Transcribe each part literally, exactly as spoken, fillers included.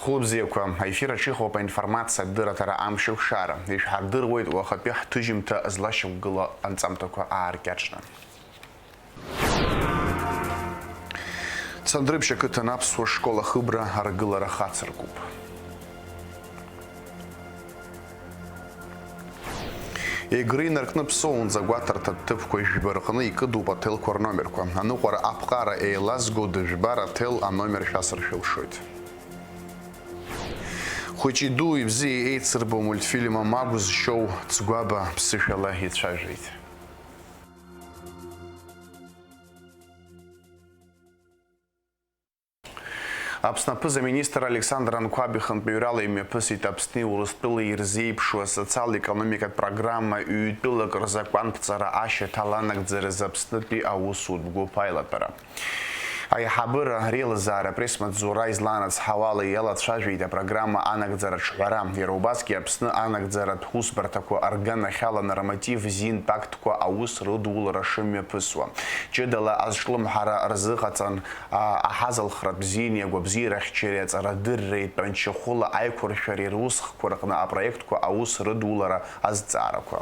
Хәылбзиақәа, аефир аҿы иҟоуп аинформациа адырраҭара Амшеикәшара. Ишәҳардыруеит уахатәи ҳҭыжьымҭа злашьақәгылоу анҵамҭақәа ааркьаҿны. Цандрыԥшь ақыҭан аԥсуа школ ахыбра аргылара хацыркуп. Егры инаркны Ԥсоунӡа агәаҭарҭа ҭыԥқәа жәба рҟны икыдуп аҭелқәа рномерқәа. Аныҟәара аԥҟара еилазго дыжәбар аҭел аномер шәасыршәылшоит. Хәыҷи-дуи бзиа еицырбо мультфильм Амагә зшьоу Цгәаба ԥсышәала ицәажәеит. Аԥсны аԥыза-министр Александр Анқәаб ихантәаҩрала имҩаԥысит Аԥсни Урыстәылеи ирзеиԥшу асоциал-економикатә программа ҩ-тәылак рзы акәанԥҵара ашьаҭа аланагӡаразы Аԥснытәи аусутә гәыԥ аилатәара. Аиҳабыра реилазаара апресс-маҵзура излаанацҳауала иалацәажәеит апрограмма анагӡаратә ҿҳәара, иара убасгьы Аԥсны анагӡаратә усбарҭақәа рганахьала анорматив зинтә актқәа аус рыдулара шымҩаԥысуа. Ҷыдала азҿлымҳара рзыҟаҵан, а, аҳазалхратә бзиеи агәабзиарахьчареи аҵарадырреи тәанчахәыла аиқәыршәареи русхқәа рҟны апроектқәа аус рыдулара азҵаарақәа.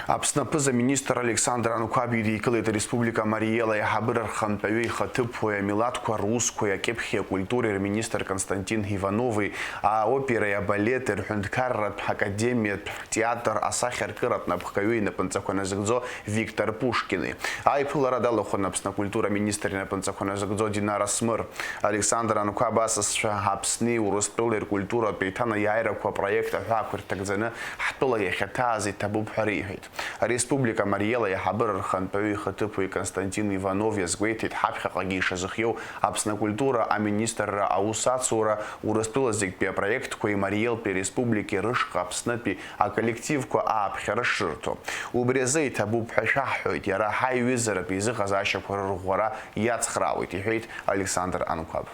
Аԥсны аԥыза-министр Александр Анқәаб идикылеит ареспублика Мариел аиҳабыра рхантәаҩы ихаҭыԥуаҩ, амилаҭқәа русқәеи акьыԥхьи акультуреи рминистр Константин Иванови, аопереи абалети рҳәынҭқарратә академиатә театр асахьаркыратә напхгаҩы инапынҵақәа назыгӡо Виктор Пушкини. Аиԥылара далахәын Аԥсны акультура министр инапынҵақәа назыгӡо Динара Смыр. Александр Анқәаб асасцәа Аԥсни Урыстәылеи ркультуратә еиҭанаиааирақәа апроект аҳәаақәа рҭагӡаны ҳтәыла иахьаҭааз иҭабуп ҳәа реиҳәеит. Ареспублика Мариел аиҳабыра рхантәаҩы ихаҭыԥуаҩ Константин Иванов иазгәеиҭеит, ҳаԥхьаҟагьы ишазыхиоу Аԥсны акультура аминистрра аус ацура, Урыстәыла зегьтәи апроектқәеи Мариелтәи ареспубликеи рышҟа Аԥснытәи аколлективқәа ааԥхьара шрырҭо. Убри азы иҭабуп ҳәа шәаҳҳәоит, иара ҳаиҩызаратә еизыҟазаашьақәа рырӷәӷәара иацхраауеит, иҳәеит Александр Анқәаб.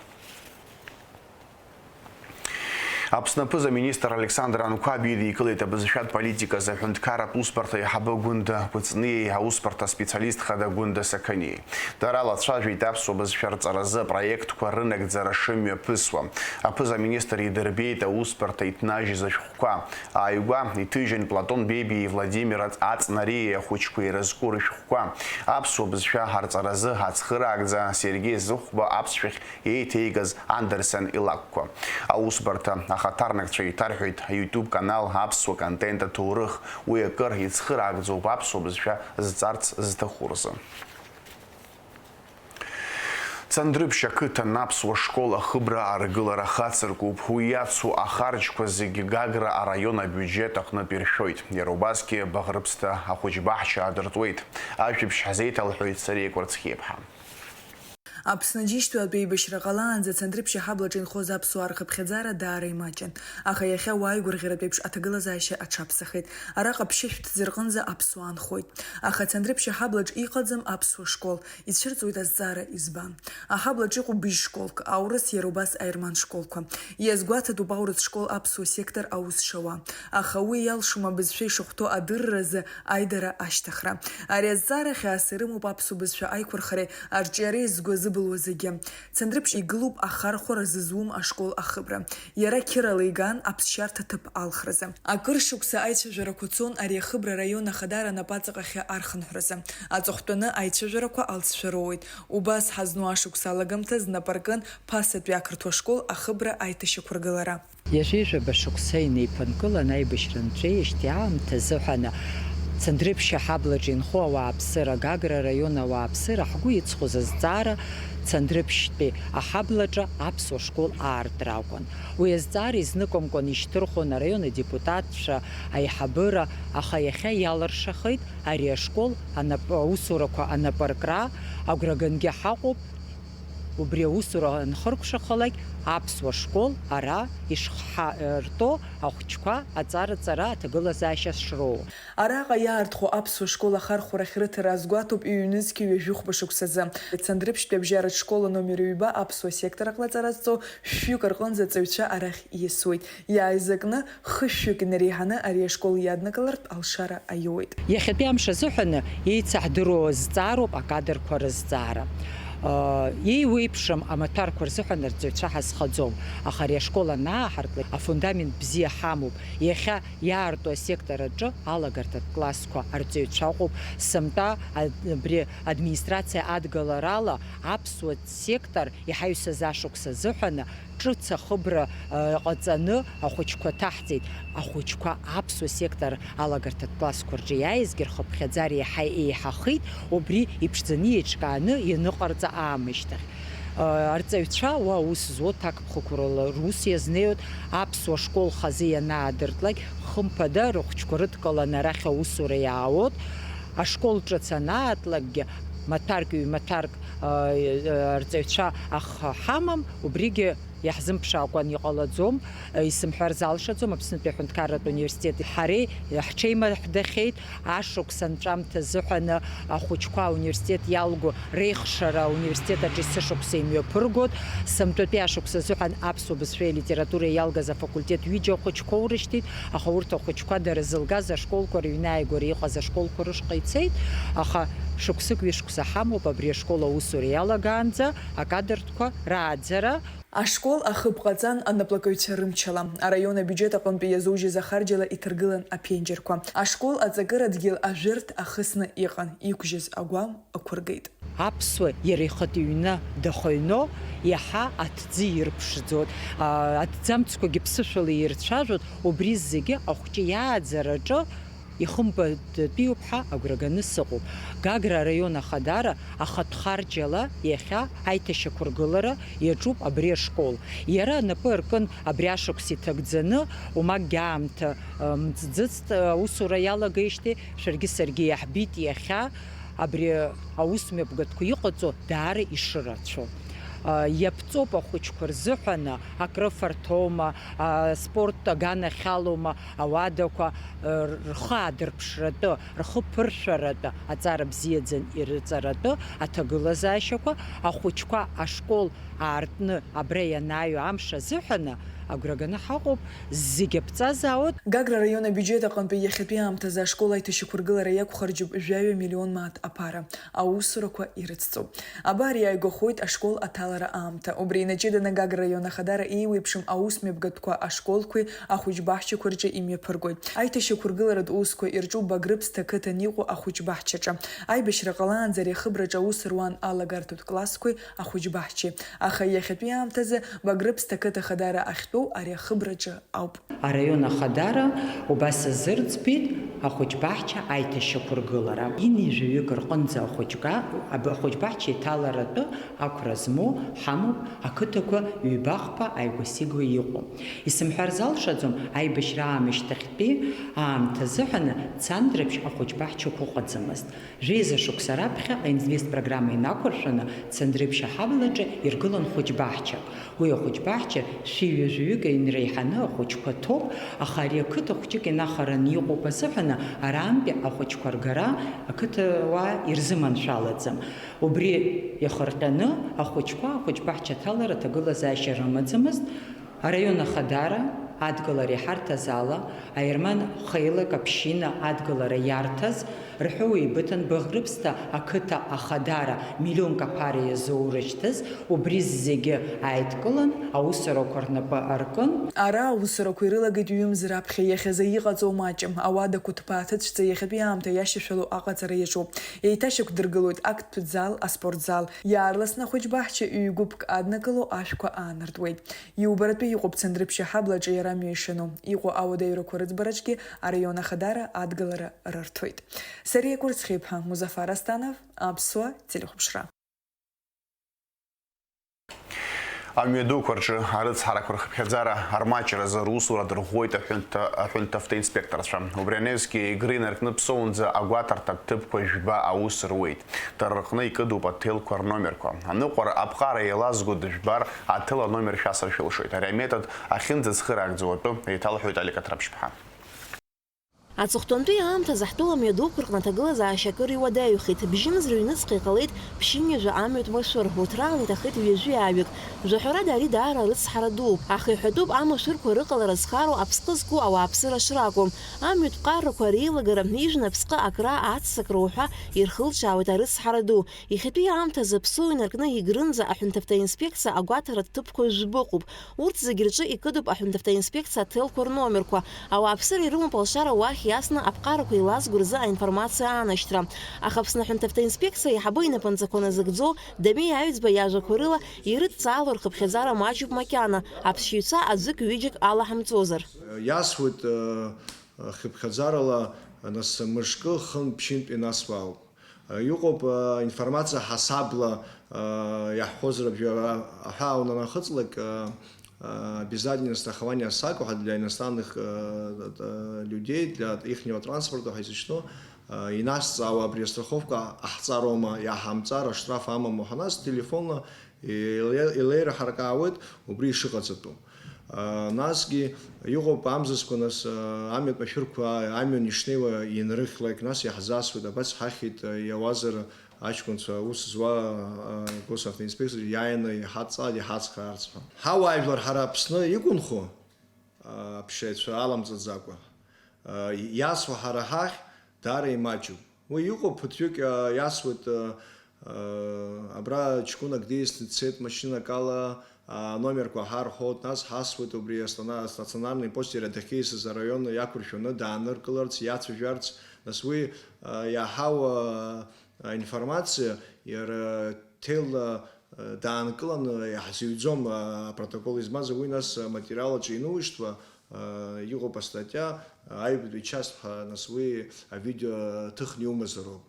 Аԥсны аԥыза-министр Александр Анқәаб идикылеит абызшәатә политиказы аҳәынҭқарратә усбарҭа аиҳабы Гәында Кәыҵниеи аусбарҭа аспециалист хада Гәында Сақаниеи. Дара лацәажәеит аԥсуа бызшәа рҵаразы апроектқәа рынагӡара шымҩаԥысуа. Аԥыза-министр идырбеит аусбарҭа иҭнажьыз ашәҟәқәа. Ааигәа иҭыжьын Платон Бебиеи Владимир Аҵ-, Аҵнариеи ахәыҷқәа ирызку рышәҟәқәа. Аԥсуа бызшәа арҵаразы ацхыраагӡа Сергеи Зыхәба аԥсшәахь еиҭеигаз Андерсен илакәқәа. Аусбарҭа ахаҭарнакцәа еиҭарҳәеит аYouTube канал аԥсуа контент аҭоурых. Уи акыр ицхыраагӡоуп аԥсуа бызшәа зҵарц зҭаху рзы. Цандрыԥшь ақыҭан аԥсуа школ ахыбра аргылара хацыркуп. Уи иацу ахарџьқәа зегьы Гагра араион абиуџьет аҟнытә иршәоит. Иара убасгьы Баӷрыԥсҭа ахәыҷбаҳча аадыртуеит. Ажәабжь ҳзеиҭалҳәоит Сариа Кәарцхиаԥҳа. Аԥсны џьышьҭтәи атәеибашьра ҟалаанӡа Цандрыԥшь аҳаблаҿы инхоз аԥсуаа рхыԥхьаӡара даара имаҷын, аха иахьа уааигәырӷьаратә еиԥш аҭагылазаашьа аҽаԥсахеит. Араҟа ԥшьышә ҭӡы рҟынӡа аԥсуаа нхоит. Аха Цандрыԥшь аҳаблаҿ иҟаӡам аԥсуа школ, ицәырҵуеит азҵаара избан. Аҳаблаҿ иҟоуп быжь школк, аурыс, иара убас аерман школқәа. Иазгәаҭатәуп аурыс школ аԥсуа сектор аус шауа. Аха уи иалшом абызшәа ишахәҭоу адырразы аидара ашьҭыхра. Ари азҵаара хьаас ирымоуп аԥсуа бызшәа аиқәырхареи арҿиареи згәы азыбылуа зегьы. Цандрыԥшь игылоуп ахархәара зызуым ашкол ахыбра. Иара қьырала иган аԥсшьарҭа ҭыԥ алхразы. Акыр шықәса аицәажәарақәа цон ари ахыбра араион ахадара анапаҵаҟахьы архынҳәразы. Аҵыхәтәаны аицәажәарақәа алҵшәа роуеит. Убас ҳазну ашықәса алагамҭа знапы аркын Ԥасатәи ақырҭуа школ ахыбра аиҭашьақәыргылара. Ҩажәи жәаба шықәса инеиԥынкылан аибашьра анҵәеижьҭеи аамҭазы ҳәаны, Цандрыԥшь аҳаблаҿы инхо ауааԥсыра, Гагра араион ауааԥсыра ҳгәы иҵхоз азҵаара Цандрыԥшьтәи аҳаблаҿы аԥсуа школ аартра акәын. Уи азҵаара изныкымкәан ишьҭырхуан араион адепутатцәа, аиҳабыра, аха иахьа иалыршахеит ари ашкол анап-, аусурақәа анапы аркра, агәра гангьы ҳаҟоуп. Убри аусура анхыркәшахалак, аԥсуа школ ара ишҳарто ахәыҷқәа аҵара-ҵара аҭагылазаашьа шроуа. Араҟа иаартхо аԥсуа школ ахархәарахь рыҭара азгәаҭоуп ҩ-нызқьи ҩажәихәба шықәсазы. Цандрыԥшьтәи абжьаратә школ аномер ҩба аԥсуа сектор аҟны аҵара зҵо шәҩык рҟынӡа аҵаҩцәа арахь ииасуеит. Иааизакны хышәҩык инареиҳаны ари ашкол иаднагалартә алшара аиуеит. Иахьатәи амш азыҳәаны еицаҳдыруа зҵаароуп акадрқәа рызҵаара. Еиуеиԥшым амаҭәарқәа рзыҳәан арҵаҩцәа ҳазхаӡом, аха ари ашкол анааҳартлак, афундамент бзиа ҳамоуп. Иахьа иаарту асектор аҿы алагарҭатә классқәа арҵаҩцәа ыҟоуп. Сынтәа абри администрациа адгаларала аԥсуа сектор иҳаҩсыз ашықәс азыҳәаны ҿыц ахыбра ҟаҵаны ахәыҷқәа ҭаҳҵеит. Ахәыҷқәа аԥсуа сектор алагарҭатә классқәа рҿы иааизгьы рхыԥхьаӡара еиҳа еиҳахеит, убри иԥшӡаны еиҿкааны ианыҟарҵа аамышьҭахь. Арҵаҩцәа уа аус зуа ҭакԥхықәрала рус иазнеиуеит, аԥсуа школ хазы ианаадыртлак, хымԥада рыхәҷқәа рыдкыланы арахь аусура иаауеит. Ашкол ҿыц анаатлакгьы, маҭәарк, ҩ-маҭәарк, арҵаҩцәа аха ҳамам, убригьы иаҳзымԥшаакәан иҟалаӡом, исымҳәар залшаӡом, Аԥснытәи аҳәынҭқарратә университети ҳареи ҳҽеимаҳәдахьеит, ашықәс анҵәамҭа азыҳәаны ахәыҷқәа ауниверситет иалго реихшара ауниверситет аҿы есышықәса имҩаԥыргоит, сынтәатәи ашықәс азыҳәан аԥсуа бызшәеи алитературеи иалгаз афакультет ҩыџьа ахәыҷқәа урышьҭит, аха урҭ ахәыҷқәа дара зылгаз ашколқәа рыҩнааигәара иҟаз ашколқәа рышҟа ицеит, аха шықәсык ҩышықәса ҳамоуп абри ашкол аусура иалагаанӡа акадртә Қәа рааӡара. Ашкол ахыб ҟаҵан анаплакаҩцәа рымчала. Араион абиуџьет аҟынтәи иазужьыз ахарџьала иҭаргылан аԥенџьырқәа. Ашкол аҵакыра дгьыл ажәырҭ ахысны иҟан, иқәжьыз агәам ықәыргеит. Аԥсуа иара ихатә иҩны дахаҩноу иаҳа аҭӡы ирԥшӡоит, аҭӡамцқәагьы ԥсышәала ирцәажәоит, убри зегьы ахәҷы иааӡараҿы ихымԥадатәиуп ҳәа агәра ганы сыҟоуп. Гагра араион Ахадара ахатә харџьала иахьа аиҭашьақәыргылара иаҿуп абри ашкол. Иара анапы аркын абри ашықәс иҭагӡаны, умакгьы аамҭа, ы, мҵӡыцт, ы, аусура иалагеижьҭеи, шәаргьы саргьы иаҳбит иахьа абри аус мҩаԥгатәқәа иҟаҵо даара ишырацәоу. Ы, иаԥҵоуп ахәыҷқәа рзыҳәаны, акрыфарҭоума, аспорттә аганахьалоума, ауадақәа, ы, рхы аадырԥшратәы, рхы ԥыршәаратәы аҵара бзиаӡан ирыҵаратәы аҭагылазаашьақәа, ахәыҷқәа ашкол аартны абра ианааҩ амш азыҳәаны агәра ганы ҳаҟоуп, зегь аԥҵазаауеит. Гагра араион абиуџьет аҟынтәи иахьатәи аамҭазы ашкол аиҭашьақәыргылара иақәхарџьуп жәаҩа миллион мааҭ аԥара. Аусурақәа ирыцҵоуп. Абар иааигәахоит ашкол аҭалара аамҭа. Убри инаҷыданы Гагра раион Ахадара еиуеиԥшым аус мҩаԥгатәқәа ашколқәеи ахәыҷбаҳчақәа рҿы имҩаԥыргоит. Аиҭашьақәыргыларатә усқәа ирҿуп Багрыԥсҭа қыҭан иҟоу ахәыҷбаҳчаҿы. Аибашьра ҟалаанӡа ари ахыбраҿы аус руан алагарҭатә классқәеи ахәыҷбаҳчеи. Аха иахьатәи аамҭазы Багрыԥсҭа қыҭа Ахадара ахьтәоу ари ахыбраҿы ауп. Араион Ахадара убас азырӡбеит ахәыҷбаҳча аиҭашьақәыргылара. Ини жәаҩык рҟынӡа ахәыҷга-, аб-, ахәыҷбаҳча иҭаларатәы ақәра змоу ҳамоуп ақыҭақәа ҩбахԥа ааигәа-сигәа иҟоу. Исымҳәар залшаӡом, аибашьра аамышьҭахьтәи аамҭа азыҳәаны Цандрыԥшь ахәыҷбаҳчақәа ыҟаӡамызт. Жәеиза шықәса раԥхьа аинвест программа инақәыршәаны Цандрыԥшь аҳаблаҿы иргылан хәыҷбаҳчак. Уи ахәыҷбаҳча шәи ҩажәаҩык инреиҳаны ахәыҷқәа ҭоуп, аха ари ақыҭа хәҷык инахараны иҟоуп азыҳәаны арантәи ахәыҷқәа ргара ақыҭауаа ирзыманшәалаӡам. Убри иахырҟьаны ахәыҷқәа ахәыҷбаҳча аҭалара аҭагылазаашьа рымаӡамызт. Араион Ахадара адгылара иҳарҭаз ала, аерман хеилак аԥшьына адгылара иарҭаз, рҳәоу еибыҭан Багрыԥсҭа ақыҭа Ахадара миллионк аԥара иазоурышьҭыз, убри зегьы ааидкылан, аусурақәа рнапы аркын. Ара аусурақәа ирылагеит ҩымз раԥхьа, иахьазы иҟаҵоу маҷым, ауадақәа ҭбаа-ҭыцәӡа иахьатәи аамҭа иашьашәалоу аҟаҵара иаҿуп. Еиҭашьақәдыргылоит актәтә зал, аспортзал. Иаарласны ахәыҷбаҳча ҩ-гәыԥк аднакыло ашәқәа аанартуеит. Иубаратәы иҟоуп Цандрыԥшь аҳаблаҿы иара амҩа ишану. Иҟоу ауадаҩрақәа рыӡбараҿгьы араион Ахадара адгылара рырҭоит. Сариа Кәырцхиԥҳа, Музафар Астанов, Аԥсуа телехәаԥшра. Амҩа дуқәа рҿы арыцҳарақәа рхыԥхьаӡара рмаҷразы русура дырӷәӷәоит аҳәынҭа-, аҳәынҭавтоинспекторцәа. Убри анаҩсгьы Егры инаркны Ԥсоунӡа агәаҭарҭа ҭыԥқәа жәба аус руеит. Дара рҟны икыдуп аҭелқәа рномерқәа. Аныҟәара аԥҟара еилазго дыжәбар, аҭел аномер шәасыршәылшоит. Ари аметод ахьынӡацхыраагӡоу атәы еиҭалҳәоит Алик Аҭраԥшьԥҳа. Аҵыхәтәантәи аамҭазы ҳтәыла амҩа дуқәа рҟны аҭагылазаашьа акыр иуадаҩхеит. Бжьымз рыҩныҵҟа иҟалеит ԥшьынҩажәа амҩатә машәыр, урҭ раан иҭахеит ҩажәи ааҩык. Жәаҳәарада, ари даара арыцҳара дууп, аха иҳәатәуп амашәырқәа рыҟалара зхароу аԥсҟы зку ауааԥсыра шракәу. Амҩатә ԥҟарақәа реилагара, ижәны аԥсҟы акра, аццакра уҳәа ирхылҿиаауеит арыцҳара ду. Иахьатәи аамҭазы аԥсуа инаркны Егрынӡа аҳәынҭавтоинспекциа агәаҭаратә ҭыԥқәа жәба ыҟоуп. Урҭ зегьы рҿы икыдуп аҳәынҭавтоинспекциа аҭелқәа рномерқәа. Ауааԥсыра ирымоуп алшара уахь иасны аԥҟарақәа еилазго рзы аинформациа аанашьҭра. Аха Аԥсны аҳәынҭавтоинспекциа аиҳабы инапынҵақәа назыгӡо Дамеи Аҩӡба иажәақәа рыла ирыдҵаало рхыԥхьаӡара маҷуп макьана, аԥсшьаҩцәа аӡәык-ҩыџьак алаҳамҵозар. Иасуеит, э, хыԥхьаӡарала, нас, мышкы, хынтә, ԥшьынтә инасуаауп. Э, иҟоуп, э, информациа ҳасабла, э, иаҳҳәозар, абжьара аҳәаа унанахыҵлак, э, э, обязательно страхование ОСАГО для иностранных, э, э, людей, для ихнего транспорта ҳәа изышьҭоу, э, инасҵаауа абри астраховка ҟаҳҵароума, иаҳамҵар, аштраф амаму ҳанас, телефонла Иле-, илеираҳаркаауеит убри ишыҟаҵатәу. А, насгьы иҟоуп амзызқәа, нас, а, амҩатә машәырқәа амҩан ишнеиуа инрыхьлак, нас иаҳзасуеит, абас ҳахьит, а, иауазар аҷкәынцәа аус зуа, а, госавтоинспекциа иааины иҳадҵа-, иҳацхраарц ҳәа. Ҳауаажәлар ҳара Аԥсны иқәынхо, а, аԥсшьаҩцәа аламҵаӡакәа, а, иасуа ҳара ҳахь даара имаҷуп. Уи иҟоуп, ԥыҭҩык, а, иасуеит, а, а, абра ҷкәынак диасны дцеит машьынак ала, а, аномерқәа ҳарҳәоит, нас ҳасуеит убри астана-, астационарный пост иара дахьиасыз араион иақәыршәаны дааныркыларц, иацәажәарц, нас уи, а, иаҳау, а, аинформациа иара ҭелла, а, даанкыланы иаҳзыҩӡом, а, апротокол измаз, уи нас аматериал аҿы иануишьҭуа, иҟоуп астатиа, аҩбатәи часть ҳәа, нас уи авидео ҭыхны иумазароуп,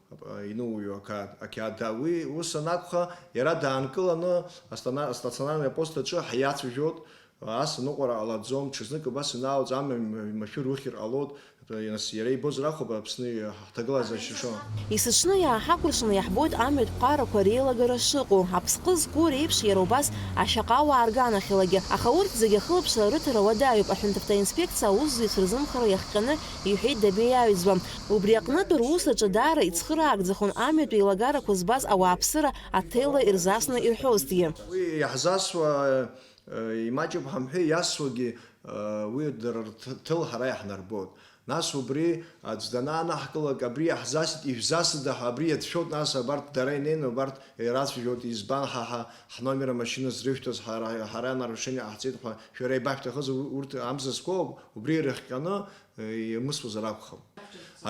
инуҩуа ақьаад, ақьаад, да, уи ус анакәха, иара даанкыланы астана-, астационарный апост аҿы ҳиацәажәоит, ас аныҟәара ҟалаӡом, ҽазнык абас ианаалҵ, амҩа машәыр ухьыр ҟалоит, нас иара ибозар акәхап Аԥсны ҳҭагылазаашьа шо. Есыҽны иааҳакәыршаны иаҳбоит амҩатә ԥҟарақәа реилагара шыҟоу, аԥсҟы зку реиԥш иара убас ашьаҟауаа рганахьалагьы, аха урҭ зегьы ахылаԥшра рыҭара уадаҩуп, аҳәынҭавтоинспекциа аусзуҩцәа рзымхара иахҟьаны, иҳәеит Дамеи Аҩӡба. Убри аҟнытә рус аҿы даара ицхыраагӡахон амҩатә еилагарақәа збаз ауааԥсыра аҭелла ирзасны ирҳәозҭгьы. Уи иаҳзасуа, э, имаҷуп ҳамҳәеи, иасуагьы, э, уи дара рҭ-, ҭыл ҳара иаҳнарбоит. Нас убри аӡә данаанаҳкылак, абри иаҳзасит, ижәзасыда ҳәа, абри иацәшәоит, нас абарҭ дара инеины, убарҭ ирацәажәоит, избан ҳа, ҳа, ҳномер амашьына зрышәҭаз, ҳара, ҳара нарушение ҟаҳҵеит ҳәа, шәара ибашәҭахыз, у-, урҭ амзызқәоуп, убри ирыхҟьаны, э, иамысуазар акәхап.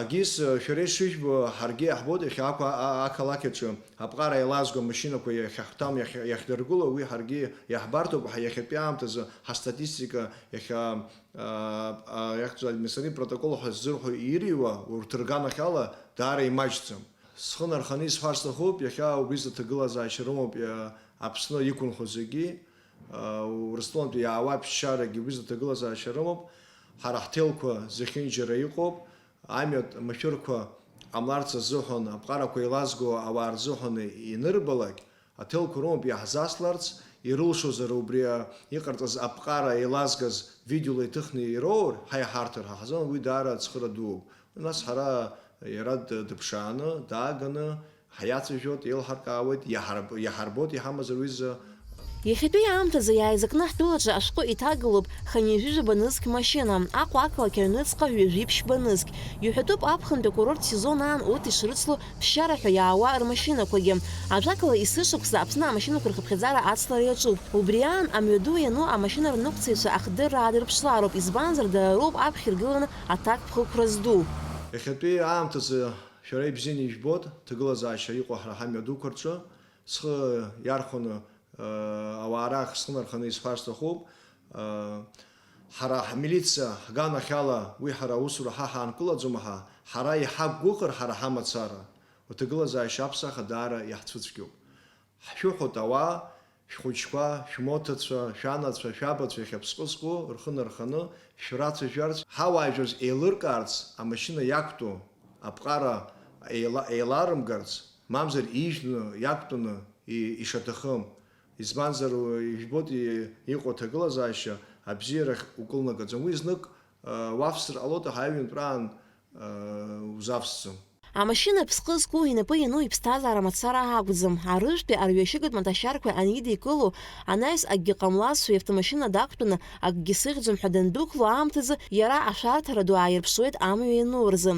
Агьыс, э, шәара ишыжәбо, ҳаргьы иаҳбоит, иахьа ақәа-, а-, ақалақь аҿы аԥҟара еилазго амашьынақәа иахьахәҭам, иахь-, иахьдыргыло, уи ҳаргьы иаҳбарҭоуп, ҳа-, иахьатәи аамҭазы ҳастатистика иахьа а, а, иахьӡу административтә протокол ҳәа ззырҳәо ирыҩуа урҭ рганахьала даара имаҷӡам. Схы нарханы исҳәар сҭахуп, иахьа убри зыҭагылазаашьа рымоуп, иа-, Аԥсны иқәынхо зегьы, а, Урыстәылантәи иаауа аԥсшьарагьы убри зыҭагылазаашьа рымоуп. Ҳара ҳҭелқәа зехьынџьара иҟоуп, амҩатә машәырқәа ҟамларц азыҳәан, аԥҟарақәа еилазго ауаа рзыҳәан инырбалак, Аҭелқәа рымоуп иаҳзасларц, ирылшозар убри, а, иҟарҵаз аԥҟара еилазгаз видеола иҭыхны ироур, ҳаиҳарҭар ҳа ҳзын уи даара ацхыра дууп. Нас ҳара иара д-, дыԥшааны, дааганы, ҳиацәажәоит, еилҳаркаауеит, иаҳарб-, иаҳарбоит иҳамазар уи зы. Иахьатәи аамҭазы иааизакны ҳтәылаҿы ашәҟәы иҭагалоуп хынҩажәижәаба нызқь машьына, Аҟәа ақалақь аҩныҵҟа ҩажәи ԥшьба нызқь. Иҳәатәуп аԥхынтәи акурорттә сезон аан урҭ ишрыцло ԥсшьара ҳәа иаауа рмашьынақәагьы. Ажәакала, есышықәса Аԥсны амашьынақәа рхыԥхьаӡара ацлара иаҿуп. Убри аан амҩаду иану амашьына рныҟәцаҩцәа ахдырра аадырԥшлароуп, избанзар, дара роуп аԥхьа иргыланы аҭакԥхықәра зду. Иахьатәи аамҭазы шәара ибзианы ижәбоит, ҭагылазаашьа иҟоу ҳара ҳамҩадуқәа рҿы. Схы иархәаны, э, ауаа рахь схы нарханы исҳәар сҭахуп. Э, ҳара ҳмилициа ҳганахьала уи ҳара аусура ҳа ҳаанкылаӡом, ҳа, ҳара иҳақәгәыӷыр ҳара ҳамацара. Уҭагылазаашьа аԥсахаа даара иаҳцәыцәгьоуп. Ҳшәыҳәоит ауаа, шәхәыҷқәа, шәмоҭацәа, шәанацәа, шәабацәа иахьа ԥсҟы-сҟы рхы нарханы шәрацәажәарц, ҳауаажәларс еилыркаарц, амашьына иақәтәоу аԥҟара еила-, еиларымгарц, мамзар ижәны иақәтәаны и-, ишаҭахым. Избанзар, ижәбоит и-, иҟоу аҭагылазаашьа абзиарахь укылнагаӡом. Уи знык, а, уавсыр ҟалоит, аха аҩынтәраан, а, узавсӡом. Амашьына аԥсҟы зку инапы иану иԥсҭазаара мацара акәӡам. Арыжәтәи арҩашьыгатә маҭашьарқәа анидикыло, анаҩс акгьы ҟамлазшәа иавтомашьына дақәтәаны, акгьы сыхьӡом ҳәа дандәықәло аамҭазы, иара ашәарҭара ду ааирԥшуеит амҩа иану рзы.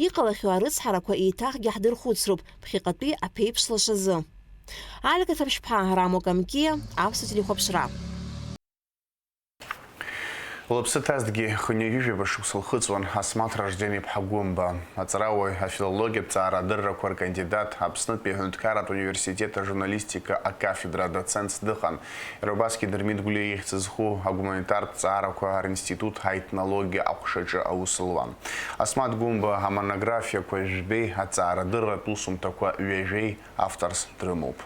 Иҟалахьоу арыцҳарақәа еиҭахгьы ҳдырхәыцроуп, ԥхьаҟатәи аԥеиԥш лашазы. Алика Ҭаԥшьԥҳа, Рамо Камкиа, Аԥсуа телехәаԥшра. Лыԥсы ҭазҭгьы хынҩажәижәаба шықәса лхыҵуан Асмаҭ Ражден-иԥҳа Гәымба. Аҵарауаҩ, афилологиатә ҵаара адыррақәа ркандидат, Аԥснытәи аҳәынҭқарратә университет ажурналистика акафедра адоцентс дыҟан. Иара убасгьы Дырмит Гәлиа ихьӡ зху агуманитартә ҵаарақәа ринститут аетнологиа аҟәшаҿы аус луан. Асмаҭ Гәымба амонографиақәа жәбеи аҵаарадырратә усумҭақәа ҩажәеи авторс дрымоуп.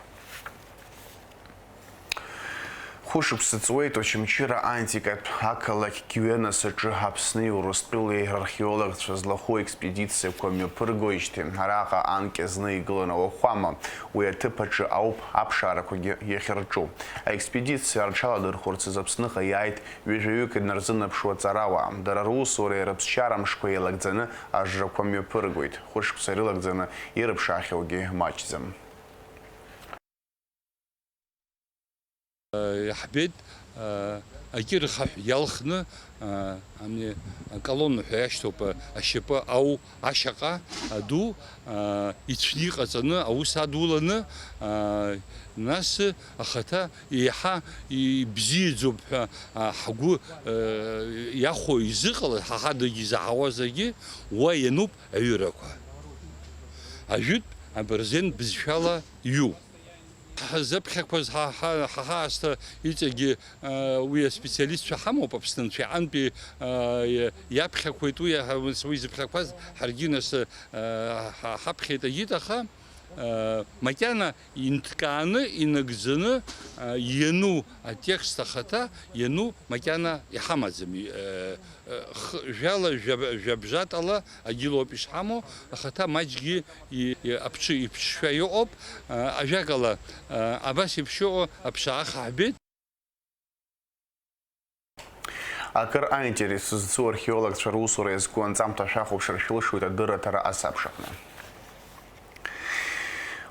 Хәышықәса ҵуеит Очамчыра антикатә ақалақь Гиуенас аҿы Аԥсни Урыстәылеи рархеологцәа злахәу експедициақәа мҩаԥыргоижьҭеи, араҟа анкьа зны игылан ауахәама, уи аҭыԥ аҿы ауп аԥшаарақәагьы иахьырҿу. Аекспедициа рҽаладырхәырц азы Аԥсныҟа иааит ҩажәаҩык инарзынаԥшуа ҵарауаа. Дара русуреи рыԥсшьара мшқәа еилагӡаны ажрақәа мҩаԥыргоит. Хәышықәса ирылагӡаны ирыԥшаахьоугьы маҷӡам. Иаҳбеит, а, акьырхаҳә иалхны, а, ами, аколонна ҳәа иашьҭоуп, а, ашьапы ау, ашьаҟа аду, а, ицәны иҟаҵаны, аус адуланы, а, нас ахаҭа еиҳа ибзиаӡоуп ҳәа, а, ҳгәы, а, иахәо изыҟалаз, ҳа ҳадагьы изаҳауазаргьы, уа иануп аҩырақәа. Ажәытә абырзен бызшәала иҩу. Ҳзыԥхьақәаз ҳа, ҳа, ҳа ҳаасҭа иҵегьы, а, уи аспециалистцәа ҳамоуп, Аԥсны анцәа иҟынтәи, а, иа-, иаԥхьақәеит уи, ҳа, уи зыԥхьақәаз ҳаргьы нас, а, ҳа, ҳаԥхьеит агьит, аха, а, макьана инҭкааны, инагӡаны, а, иану атекст ахаҭа, иану макьана иҳамаӡам, и-, а, Х-, жәала, жәаб-, жәабжатәала агьылоуп ишҳамоу, ахаҭа маҷгьы и-, и-, аԥҽы иԥҽшәа иҟоуп, а, ажәакала, а, абас еиԥш иҟоу аԥша ахаҳбеит. Акыр аинтерес зцу археологцәа русура иазку анҵамҭа шәахәаԥшыр шәылшоит адырраҭара асабша аҟны.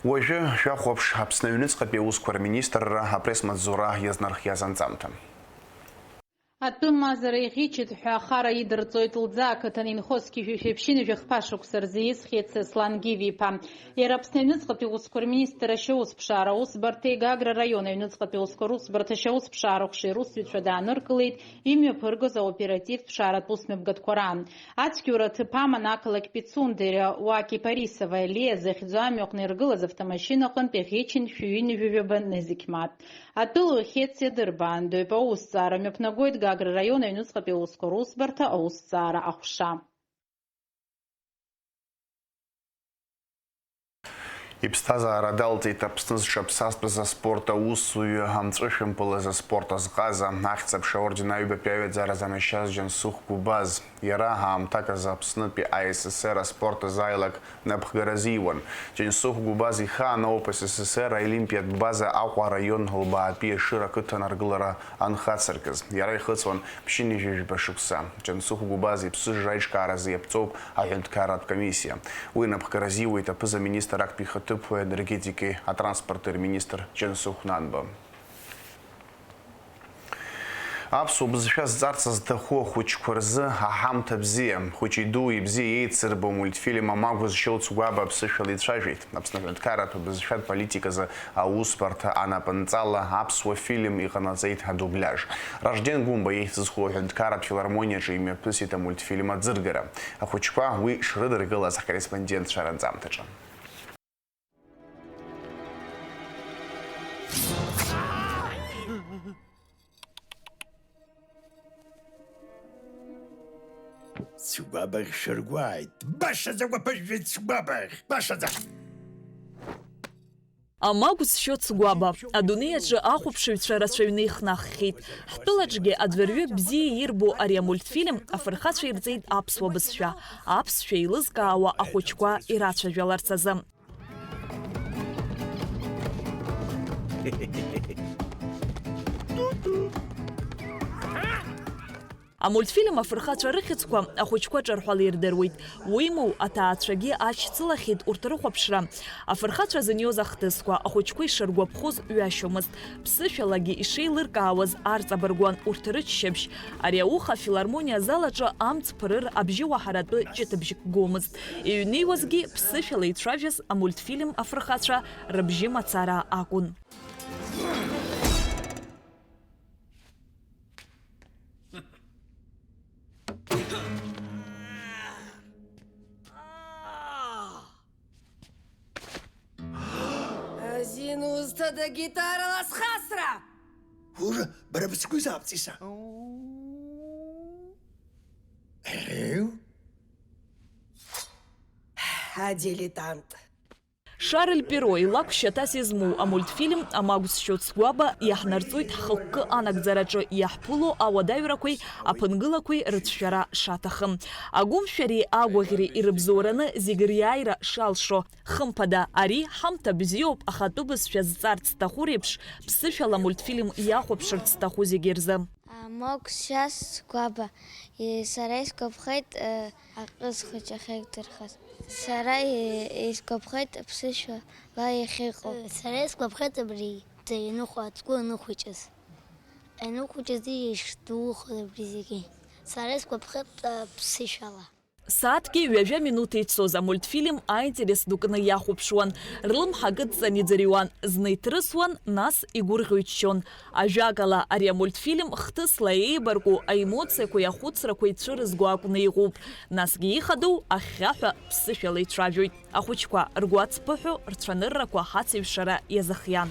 Уажәы шәахәаԥш Аԥсны аҩныҵҟатәи аусқәа рминистрра апресс-маҵзура иазнархиаз анҵамҭа. Атәым мазара иӷьычит ҳәа ахара идырҵоит Лӡаа ақыҭан инхо зқьи жәшәи ԥшьынҩажәи хԥа шықәса рзы ииз Хьециа Аслан Гиви-иԥа. Иара Аԥсны аҩныҵҟатәи аусқәа рминистрра ашьаусԥшаара аусбарҭеи Гагра араион аҩныҵҟатәи аусқәа русбарҭа ашьаусԥшаара аҟәшеи русзуҩцәа дааныркылеит имҩаԥыргоз аоперативтә ԥшааратә усмҩаԥгатәқәа раан. Ацәгьоура аҭыԥ аман ақалақь Пицунда иара Уаки Парисова Елиа захьӡу амҩаҟны иргылаз автомашьына аҟынтә иӷьычын шәи ҩынҩажәи жәаба нызқь мааҭ. Атәылауаҩ Хьециа Дырба, аандоҩ аусҭҵаара мҩаԥнагоит Гагра раион аҩныҵҟатәи аусқәа русбарҭа аусҭҵаара аҟәша. Иԥсҭазаара далҵит Аԥсны зҽаԥсазтәыз аспорт аусзуҩы, амҵәышәымпыл азы аспорт азҟаза, Ахьӡ-аԥша аорден аҩбатәи аҩаӡара занашьаз Џьансыхә Гәыбаз. Иара аамҭак азы Аԥснытәи А С С Р аспорт азы аилак напхгара азиуан. Џьансыхә Гәыбаз ихаан ауп С С С Р аолимпиатә база Аҟәа араион Лбаатәи Ешыра ақыҭан аргылара анхацыркыз. Иара ихыҵуан ԥшьынҩажәи жәаба шықәса. Џьансыхә Гәыбаз иԥсыжра аиҿкааразы иаԥҵоуп аҳәынҭқарратә комиссиа. Уи напхгара азиуеит аԥыза-министр актәи ихаҭыԥуаҩ, аенергетикеи атранспорти рминистр Џьансыхә Нанба. Аԥсуа бызшәа зҵарц зҭаху ахәыҷқәа рзы аҳамҭа бзиа. Хәыҷи дууи бзиа еицырбо амультфильм Амагә зшьоу Цгәаба аԥсышәала ицәажәеит. Аԥсны аҳәынҭқарратә бызшәатә политиказы аусбарҭа анапынҵала аԥсуа фильм иҟанаҵеит адубляж. Ражден Гәымба ихьӡ зху аҳәынҭқарратә филармониаҿы имҩаԥысит амультфильм аӡыргара. Ахәыҷқәа уи шрыдыркылаз ҳкорреспондентцәа ранҵамҭаҿы. Цгәабаӷь шәыргәааит! Башаӡа агәаԥыжәжәеит Цгәабаӷь! Башаӡа! Амагә зшьо Цгәаба. Адунеи аҿы ахәаԥшыҩцәа рацәаҩны ихнаххьеит. Ҳтәылаҿгьы аӡәырҩы бзиа ирбо ари амультфильм афырхацәа ирҵеит аԥсуа бызшәа, аԥсшәа еилызкаауа ахәыҷқәа ирацәажәаларц азы. Амультфильм афырхацәа рыхьӡқәа ахәыҷқәа ҿырҳәала ирдыруеит. Уимоу, аҭаацәагьы ашьцылахьеит урҭ рыхәаԥшра. Афырхацәа зыниоз ахҭысқәа, ахәыҷқәа ишыргәаԥхоз ҩашьомызт. Ԥсышәалагьы ишеилыркаауаз арҵабыргуан урҭ рыччабжь. Ари ауха афилармониа азал аҿы амҵ ԥырыр абжьы уаҳаратәы ҷыҭыбжьык гомызт. Иҩнеиуазгьы ԥсышәала ицәажәаз амультфильм афырхацәа рыбжьы мацара акәын. Азин узҭада гитарала схасра? Ура, бара быцгәызаап, Ҵиса. Еу? Адилетант. Шарль Перо илакә шьаҭас измоу амультфильм Амагә сшьоуц гәаба иаҳнарҵоит ҳхықәкы анагӡараҿы иаҳԥыло ауадаҩрақәеи аԥынгылақәеи рыцәшәара шаҭахым. Агәымшәареи агәаӷьреи ирыбзоураны зегь риааира шалшо. Хымԥада, ари ҳамҭа бзиоуп, ахатәы бызшәа зҵарц зҭаху реиԥш, ԥсышәала амультфильм иахәаԥшырц зҭаху зегьы рзы. Амагә сшьоуц гәаба, и-, сара исгәаԥхеит, э, аҟыз хәыҷы ахьеиқәдырхаз. Сара, и-, исгәаԥхеит ԥсышәала иахьыҟоу. Сара исгәаԥхеит абри ианыхәа ацгәы аныхәыҷыз. Аныхәыҷыз ишдухоз абри зегьы. Сара исгәаԥхеит, э, ԥсышәала. Сааҭки ҩажәа минуҭи ицоз амультфильм аинтерес ду кны иахәаԥшуан, рлымҳа кыдҵан иӡырҩуан, зны иҭрысуан, нас игәырӷьо иччон. Ажәакала, ари амультфильм хҭысла еибарку аемоциақәеи ахәыцрақәеи цәырызго акәны иҟоуп, насгьы ихадоу ахьхьаҳәа ԥсышәала ицәажәоит. Ахәыҷқәа ргәы ацԥыҳәо рцәаныррақәа ҳацеҩшара иазыхиан.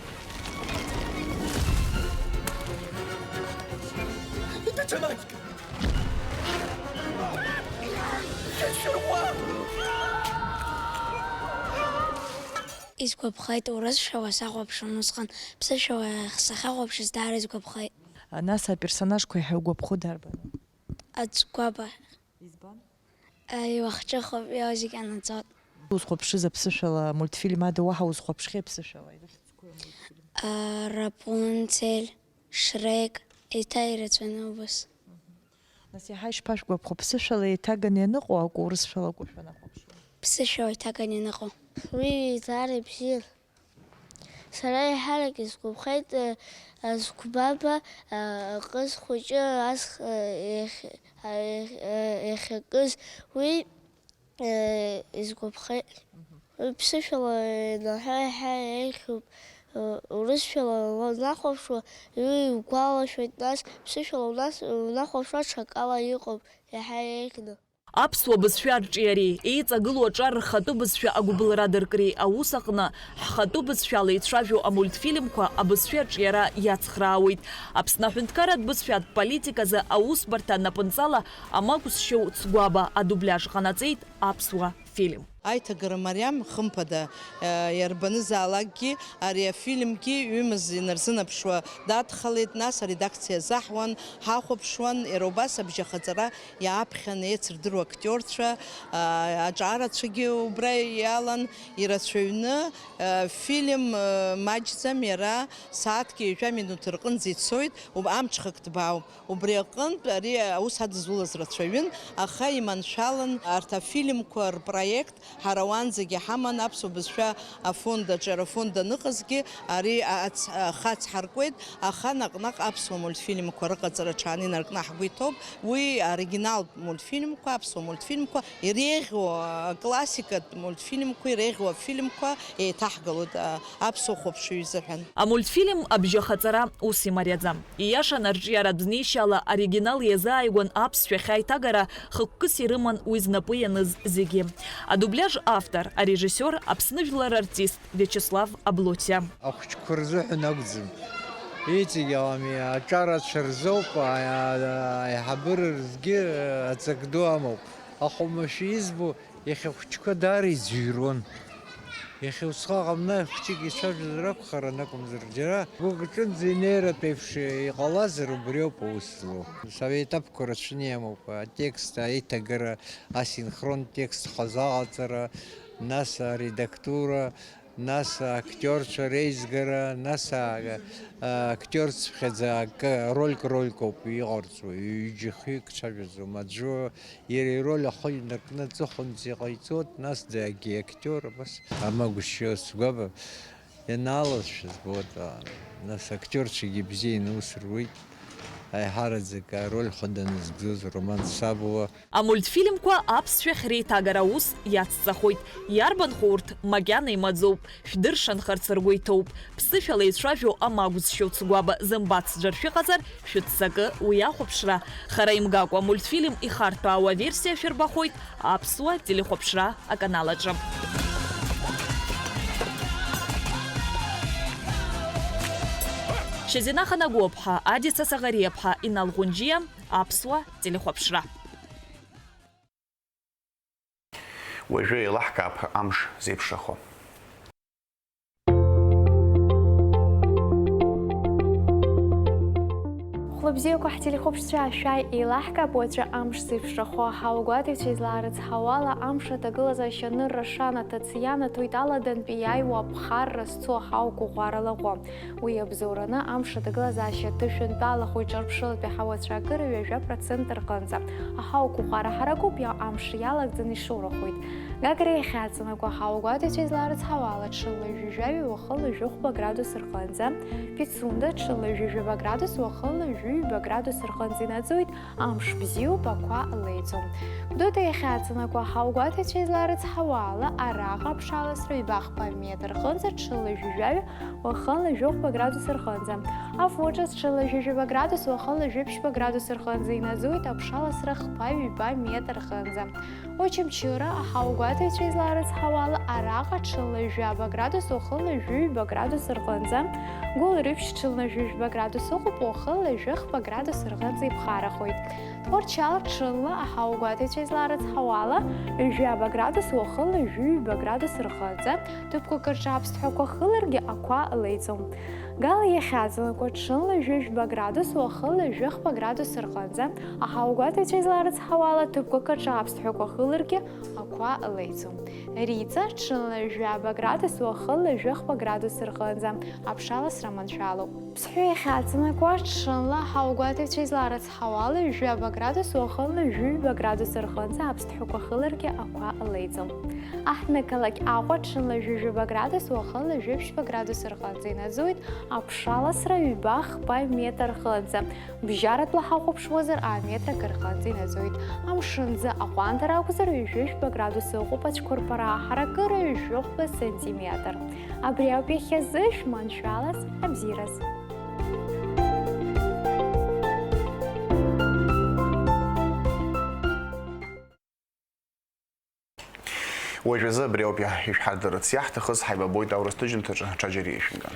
Исгәаԥхеит, урысшәала сахәаԥшуан усҟан, ԥсышәала сахьахәаԥшыз даара исгәаԥхеит. Нас аперсонажқәа иаҳа иугәаԥхо дарбану? Аӡгәаба. Избан? Илахҿыхуп, иара зегь анаӡоит. Узхәаԥшыз аԥсышәала мультфильм ада уаҳа узхәаԥшхьеи аԥсышәала? Ирыхьӡқәои амультфильм? А, Рапунцель, Шрек, еиҭа ирацәаны убас. Нас иаҳа ишԥашәгәаԥхо, ԥсышәала еиҭаганы ианыҟоу акәу, урысшәала акәу шәанахәаԥшуа? Ԥсышәала еиҭаганы ианыҟоу. Уи еизара ибзиан. Сара еиҳарак исгәаԥхеит, э, азгәбаба, э, аҟыз хәыҷы ас, э, иахь-, э, иахь-, э, иахьакыз, уи, э, исгәаԥхеит. Уи ԥсышәала, э, наҳәа еиҳа еиӷьуп, э, урысшәала уанахәаԥшуа, уи иугәалашәоит, нас ԥсышәала унас-, унахәаԥшуа ҽакала иҟоуп, иаҳа еиӷьны. Аԥсуа бызшәа арҿиареи еиҵагылоу аҿар рхатәы бызшәа агәыбылра адыркреи аус аҟны, ҳхатәы бызшәала ицәажәо амультфильмқәа абызшәа арҿиара иацхраауеит. Аԥсны аҳәынҭқарратә бызшәатә политиказы аусбарҭа анапынҵала Амагә сшьоу цгәаба адубляж ҟанаҵеит аԥсуа фильм. Аиҭагара мариам, хымԥада, иарбанызаалакгьы ари афильмгьы ҩымыз инарзынаԥшуа дадхалеит, нас аредакциа азаҳуан, ҳахәаԥшуан, иара убас абжьахаҵара иааԥхьан еицырдыруа актиорцәа, аҿарацәагьы убра иалан, ирацәаҩны, фильм маҷӡам, иара сааҭки ҩажәа минуҭ рҟынӡа ицоит, амҽхак ҭбаауп. Убри аҟынтә ари аус адызулаз рацәаҩын, аха иманшәалан арҭ афильмқәа рпроект ҳара уанӡагьы ҳаман, аԥсуа бызшәа афонд аҿы, ара афонд аныҟазгьы ари ац-, ахы ацҳаркуеит, аха наҟ-наҟ аԥсуа мультфильмқәа рыҟаҵара ҽааны инаркны ҳгәы иҭоуп. Уи аоригиналтә мультфильмқәа, аԥсуа мультфильмқәа иреиӷьу, аклассикатә мультфильмқәа иреиӷьу афильмқәа еиҭаҳгалоит, а, аԥсуа хәаԥшыҩ изыҳәан. Амультфильм абжьахаҵара ус имариаӡам. Ииашаны, арҿиаратә знеишьала оригинал иазааигәан аԥсшәахь аиҭагара хықәкыс ирыман уи знапы ианыз зегьы. Адубляж автор, арежиссиор, Аԥсны жәлар артист Виачеслав Аблотиа. Ахәыҷқәа рзыҳәан акәӡам. Иҵегь ами, аҿарацәа рзоуп, а-, а-, аиҳабыра рзгьы аҵак ду амоуп. Аха уамашәа избо, иахьа ахәыҷқәа даара иӡырҩуан. Иахьа усҟак ҟамлар, хәыҷык ицәажәозар акәхарын акәымзар, џьара гәык аҿынӡа инеиратә еиԥш иҟалазар, убриоуп аус злоу. Ус аетапқәа рацәаны иамоуп, атекст, аиҭагара, асинхрон текст хазы аҟаҵара, нас аредактура, Нас актиорцәа реизгара, нас а-, актиорцәа хьаӡа акы рольк-рольк ауп иҟарҵо, ҩыџьа-хҩык цәажәаӡом. Аӡәы иара ироль ахы инаркны аҵыхәанӡа иҟаиҵоит, нас дагьы актиор, абас амагәышьо сгәаба ианаласшәа збоит, а, нас актиорцәагьы бзианы аус руеит, аиҳараӡак ароль хәы даназгӡоз Роман Сабуа. Амультфильмқәа аԥсшәахь реиҭагара аус иацҵахоит. Иарбанху урҭ? Макьана имаӡоуп. Шәдыршанхарц ргәы иҭоуп. Ԥсышәала ицәажәо амагә зшьоу цгәаба зымбац ӡәыр шәыҟазар, шәыццакы уи ахәаԥшра. Хара имгакәа амультфильм ихарҭәаау аверсиа шәырбахоит Аԥсуа телехәаԥшра аканал аҿы. Шьазина Ханагәыаԥҳа, Адица Саӷариаԥҳа, Инал Ҟәынџьиа, Аԥсуа телехәаԥшра. Уажәы еилаҳкаап амш зеиԥшрахо. Хәлыбзиақәа ҳтелехәаԥшцәа, шәааи еилаҳкаап уаҵәы амш зеиԥшрахо. Ҳаугәаҭаҩцәа излаарыцҳауала, амш аҭагылазаашьа анырра шанаҭац ианаҭоит аладантәи иааиуа аԥхарра зцу аҳауа қәыӷәӷәара лаҟәы. Уи иабзоураны амш аҭагылазаашьа ҭышәынтәалахоит, ҿырԥшылатәи ҳауацәа акыра ҩажәа процент рҟынӡа. Аҳауа қәыӷәӷәара ҳаракуп, иа-, амш иалагӡаны ишоурахоит. Гагра иахьаҵанакуа ҳауагәаҭаҩцәа излаарыцҳауала, ҽынла жәаҩа, уахынла жәохәба градус рҟынӡа, Пицунда, ҽынла ҩажәа жәаба градус, уахынла ҩажәи ҩба градус рҟынӡа инаӡоит, амш бзиоуп, ақәа леиӡом. Гәдоуҭа иахьаҵанакуа ҳауагәаҭаҩцәа излаарыцҳауала, араҟа аԥшаласра ҩба-хԥа метр рҟынӡа, ҽынла жәаҩа, уахынла жәохәба градус рҟынӡа. Афон ҿыц ҽынла жәаҩа жәаба градус, уахынла жәаԥшьба градус рҟынӡа инаӡоит, аԥшаласра хԥа-ҩба метр рҟынӡа. Очамчыра, аҳауагәаҭаҩцәа излаарыцҳауала, араҟа ҽынла жәаба градус, уахынла жәаҩа ҩба градус рҟынӡа. Гәылрыԥшь ҽынла жәаҩа жәба градус ыҟоуп, уахынла жәохәба градус рҟынӡа иԥхарахоит. Тҟәарчал ҽынла, аҳауагәаҭаҩцәа излаарыцҳауала, жәаба градус, уахынла жәаҩа ҩба градус рҟынӡа. Ҭыԥқәак рҿы аԥсҭҳәақәа хыларгьы ақәа леиӡом. Гала иахьаҵанакуа ҽынла жәаҩа-жәба градус, уахынла жәохәба градус рҟынӡа, аҳауагәаҭаҩцәа излаарыцҳауала, ҭыԥқәак рҿы аԥсҭҳәақәа хыларгьы ақәа леиӡом. Риҵа ҽынла жәаба градус, уахынла жәохәба градус рҟынӡа, аԥшаласра маншәалоуп. Ԥсҳәы иахьаҵанакуа ҽынла, аҳауагәаҭаҩцәа излаарыцҳауала, жәаба градус, уахынла жәаҩа-ҩба градус рҟынӡа аԥсҭҳәақәа хыларгьы ақәа леиӡом. Аҳҭнықалақь Аҟәа ҽынла жәаҩа-жәаба градус, уахынла жәаԥшьба градус рҟынӡа инаӡоит, аԥшаласра ҩба-хԥа метр рҟынӡа, бжьаратәла ҳахәаԥшуазар, аметр акы рҟынӡа инаӡоит. Амшынӡы аҟәандара акәзар, ҩажәи жәба градус ыҟоуп, ацәқәырԥара аҳаракыра ҩажәи хәба сантиметр. Абри ауп иахьазы шәманшәалаз, абзиараз. Уажәазы абри ауп иа-, ишәҳардырц иаҳҭахыз, ҳаибабоит аурыс ҭыжьымҭаҿы, ҽаџьара ишәымган.